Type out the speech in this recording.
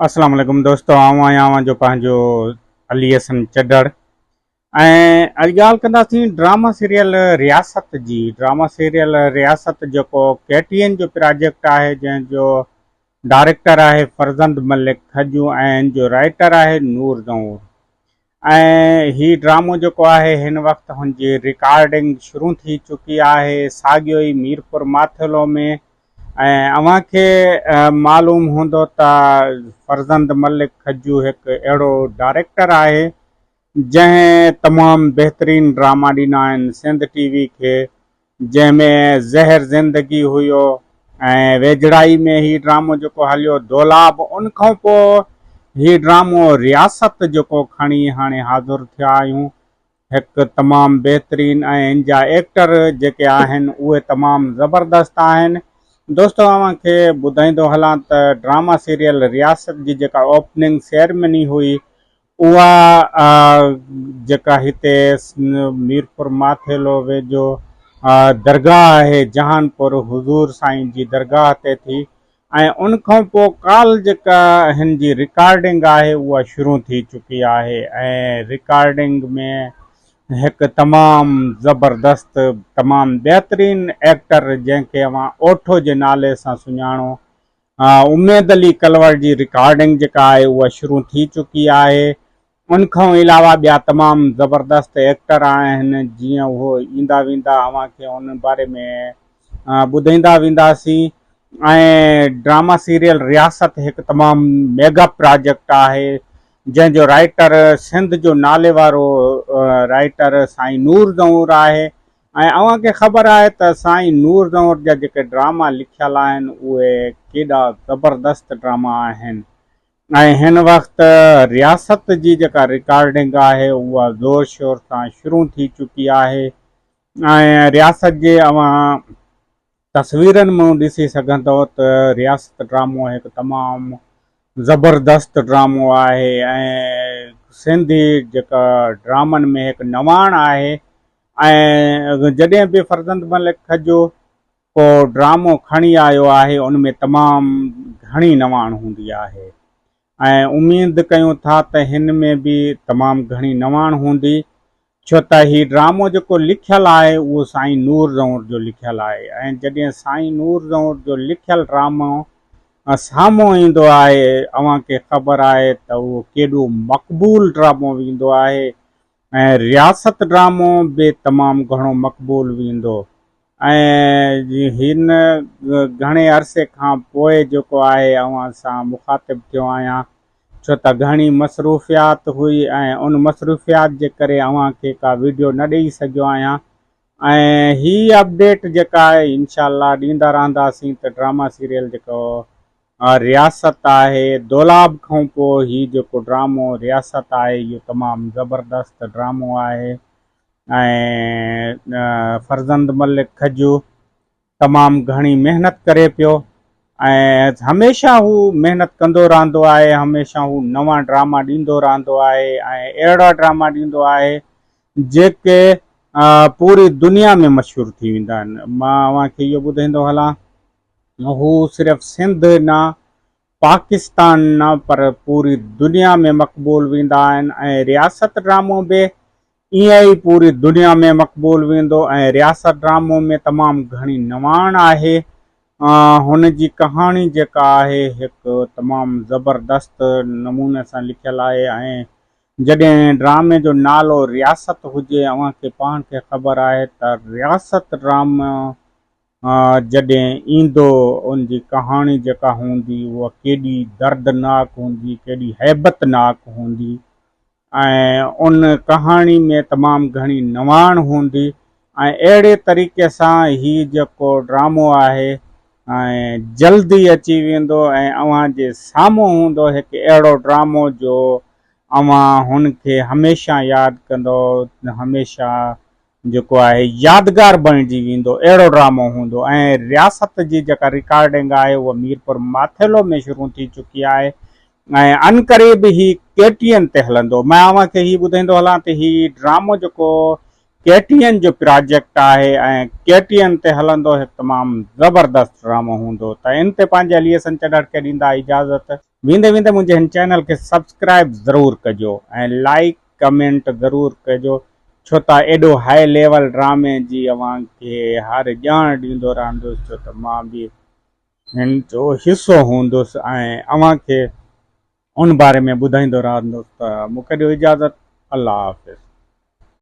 اسلام عليڪم دوستو آئون آهيان اوهان جو پنهنجو علي حسن چڍڙ ۽ اڄ ڳالهه ڪنداسين ڊراما سيريل رياست جي ڊراما سيريل رياست جيڪو ڪي ٽي اين جو پراجيڪٽ آهي جنهن جو ڊائريڪٽر آهي فرزند ملڪ کجو ۽ ان جو رائٽر آهي نور زئور ۽ هي ڊرامو جيڪو آهي هن وقت هن جي رڪارڊنگ شروع ٿي چڪي آهي ساڳيو ئي ميرپور ماٿيلو ۾ ۽ اوهان کي معلوم هوندو ته فرزند ملڪ کجو هڪ اهڙو ڊائريڪٽر آهي جنهن تمام بهترين ڊراما ڏنا آهن سنڌ ٽي وي کي جنهن ۾ زهر زندگي هيو ۽ ويجهڙائي ۾ هي ڊرامو جيڪو هليو دولاب ان کان پوء هي ڊرامو رياست جيڪو کڻي هاڻي حاضر ٿيا آهيون هڪ تمام بهترين ۽ ان جا ايڪٽر جيڪي آهن اهي تمام زبردست آهن دوستو اوهان کي ٻڌائيندو هلان ته ڊراما سيريل رياست جي جيڪا اوپننگ سيرمني هئي اها جيڪا هتي ميرپور ماٿيلو ويجهو درگاهه آهي جهانپور حضور سائين جي درگاهه تي ٿي ۽ ان کان پوء ڪالهه جيڪا هن جي رڪارڊنگ آهي اها شروع ٿي چڪي آهي ۽ رڪارڊنگ ۾ هڪ تمام زبردست تمام بهترين ايڪٽر جنهن کي اوهان اوٺو جي نالي سان سڃاڻو اميد علي ڪلوڙ جي رڪارڊنگ جيڪا آهي اها شروع ٿي چڪي آهي ان کان علاوه ٻيا تمام زبردست ايڪٽر آهن جيئن اهو ايندا ويندا اوهان کي ان باري ۾ ٻڌائيندا وينداسين ۽ ڊراما سيريل رياست هڪ تمام ميگا پراجيڪٽ آهي جنهن جو رائٽر سنڌ جو نالي وارو رائٽر سائين نور زئور آهي ۽ اوهان کي خبر آهي ته سائين نور زئور جا جيڪي ڊراما لکيل آهن اهي ڪيڏا زبردست ڊراما آهن ۽ هن وقت رياست جي جيڪا رڪارڊنگ آهي اها زور شور سان شروع ٿي چڪي آهي ۽ رياست جي اوهان تصويرن مان ڏسي سگهندؤ ته رياست ڊرامو هڪ تمام زبردست ڊرامو آهي ۽ سنڌي جيڪا ڊرامن ۾ هڪ نواڻ آهي ۽ جڏهن به فرزند ملڪ کجو ڪو ڊرامو کڻي آيو آهي ان ۾ تمام گهڻي نواڻ هوندي آهي ۽ اميد ڪيون ٿا ته هن ۾ به تمام گهڻي نواڻ هوندي ڇو ته هي ڊرامو جيڪو لکيل آهي اهو سائين نور زئور جو لکيل آهي ۽ جڏهن سائين نور زئور جو لکيل ڊرامو سامهون ايندو آهي اوهان کي خبر آهي ته اهو ڪيڏو مقبول ڊرامو ويندو آهي ۽ رياست ڊرامو به تمام گهڻو مقبول ويندو ۽ هن گهڻي عرصي کان پوء جيڪو آهي اوهان سان مخاطب ٿيو آهيان ڇو ته گهڻي مصروفيات هئي ۽ ان مصروفيات جي ڪري اوهان کي ڪا ويڊيو نه ڏئي سگهيو آهيان ۽ هي اپڊيٽ جيڪا آهي انشاء الله ڏيندا رهنداسين ته ڊراما سيريل جيڪو رياست آهي دولاب کان پوء هي جيڪو ڊرامو رياست آهي اهو تمام زبردست ڊرامو آهي ۽ فرزند ملڪ کجو تمام گهڻي محنت ڪري پيو ۽ هميشه هو محنت ڪندو رهندو آهي هميشه هو نوان ڊراما ڏيندو رهندو آهي ۽ اهڙا ڊراما ڏيندو آهي جيڪي پوري دنيا ۾ مشهور ٿي ويندا آهن مان اوهان کي اهو ٻڌائيندو هلان هو صرف سنڌ نه پاڪستان نه پر پوري دنيا ۾ مقبول ويندا آهن ۽ رياست ڊرامو به ائين ئي پوري دنيا ۾ مقبول ويندو ۽ رياست ڊرامو ۾ تمام گهڻي نواڻ آهي هن جي ڪهاڻي جيڪا آهي هڪ تمام زبردست نموني سان لکيل آهي ۽ جڏهن ڊرامي جو نالو رياست هجي اوهان کي پاڻ کي خبر آهي ته رياست ڊرامو جڏهن ايندو ان جي ڪهاڻي جيڪا هوندي اها ڪيڏي دردناڪ هوندي، ڪيڏي هيبتناڪ هوندي ۽ ان ڪهاڻي ۾ تمام گهڻي نواڻ هوندي ۽ اهڙي طريقي سان هي جيڪو ڊرامو آهي ۽ جلد ئي اچي ويندو ۽ اوهان جي سامهون هوندو هڪ اهڙو ڊرامو جو اوهان هن کي هميشه ياد ڪندو هميشه جيڪو آهي يادگار بڻجي ويندو اهڙو ڊرامو هوندو ۽ رياست جي جيڪا رڪارڊنگ آهي اها ميرپور ماٿيلو ۾ شروع ٿي چڪي آهي ۽ عنقريب هي ڪي ٽي اين تي هلندو مان اوهان کي هي ٻڌائيندو هلان ته هي ڊرامو جيڪو ڪي ٽي اين جو پراجيڪٽ آهي ۽ ڪي ٽي اين تي هلندو هڪ تمام زبردست ڊرامو هوندو ته ان تي پنهنجي علي حسن چڍڙ کي ڏيندا اجازت. ويندي ويندي منهنجي هن چينل کي سبسڪرائب ضرور ڪجو ۽ لائيڪ ڪمينٽ ضرور ڪجو ڇو ته ايڏو هائي ليول ڊرامي جي اوهان کي هر ڄاڻ ڏيندو رهندس ڇو ته مان به هن جو حصو هوندس ۽ اوهان کي ان باري ۾ ٻڌائيندو رهندس ته مون کي ڏيو اجازت الله حافظ.